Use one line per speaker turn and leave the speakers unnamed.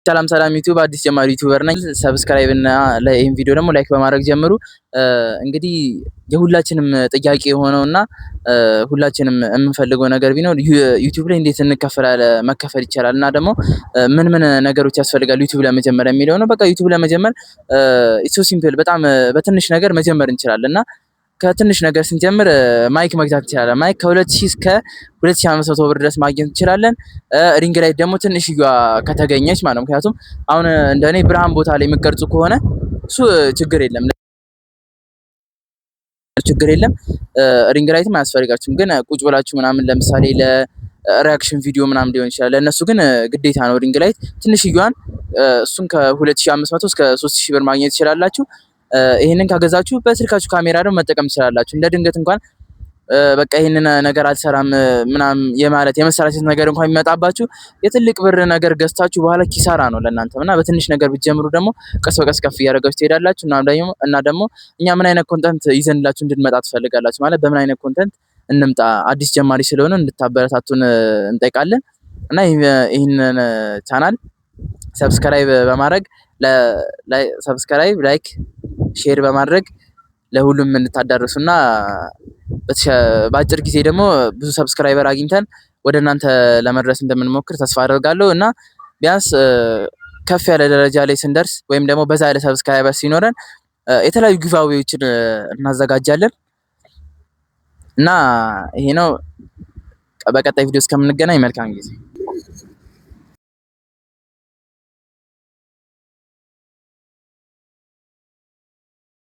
ሰላም ሰላም ዩቲዩብ፣ አዲስ ጀማሪ YouTuber ነኝ። Subscribe እና ይህን ቪዲዮ ደግሞ like በማድረግ ጀምሩ። እንግዲህ የሁላችንም ጥያቄ የሆነውና ሁላችንም የምንፈልገው ነገር ቢኖር ዩቲዩብ ላይ እንዴት እንከፈላለን፣ መከፈል ይቻላል እና ደግሞ ምን ምን ነገሮች ያስፈልጋል ዩቲዩብ ለመጀመር የሚለው ነው። በቃ ዩቲዩብ ለመጀመር it's so simple፣ በጣም በትንሽ ነገር መጀመር እንችላለን እና ከትንሽ ነገር ስንጀምር mic መግዛት እንችላለን። Mic ከ2000 እስከ 2500 ብር ድረስ ማግኘት እንችላለን። Ring light ደግሞ ትንሽዬዋ ከተገኘች ማለት ነው። ምክንያቱም አሁን እንደኔ ብርሃን ቦታ ላይ የምትቀርጹ ከሆነ እሱ ችግር የለም። Ring light ም አያስፈልጋችሁም። ግን ቁጭ ብላችሁ ምናምን ለምሳሌ ለ reaction ቪዲዮ ምናምን ሊሆን ይችላል። ለእነሱ ግን ግዴታ ነው ring light ትንሽዬዋን፣ እሱን ከ2500 እስከ 3000 ብር ማግኘት ትችላላችሁ። ይህንን ከገዛችሁ በስልካችሁ ካሜራ ደግሞ መጠቀም ትችላላችሁ። እንደ ድንገት እንኳን በቃ ይህንን ነገር አልሰራም ምናምን የማለት የመሰላቸት ነገር እንኳን የሚመጣባችሁ የትልቅ ብር ነገር ገዝታችሁ በኋላ ኪሳራ ነው ለእናንተም እና በትንሽ ነገር ብትጀምሩ ደግሞ ቀስ በቀስ ከፍ እያደረጋችሁ ትሄዳላችሁ። እና ደግሞ እኛ ምን አይነት content ይዘንላችሁ እንድንመጣ ትፈልጋላችሁ? ማለት በምን አይነት content እንምጣ? አዲስ ጀማሪ ስለሆነ እንድታበረታቱን እንጠይቃለን። እና ይህንን channel subscribe በማድረግ፣ subscribe፣ like፣ share በማድረግ ለሁሉም እንድታዳርሱና በአጭር ጊዜ ደግሞ ብዙ subscriber አግኝተን ወደ እናንተ ለመድረስ እንደምንሞክር ተስፋ አደርጋለሁ። እና ቢያንስ ከፍ ያለ ደረጃ ላይ ስንደርስ ወይም ደግሞ በዛ ያለ subscriber ሲኖረን የተለያዩ giveaway ዎችን እናዘጋጃለን። እና ይሄ ነው። በቀጣይ ቪዲዮ እስከምንገናኝ መልካም ጊዜ።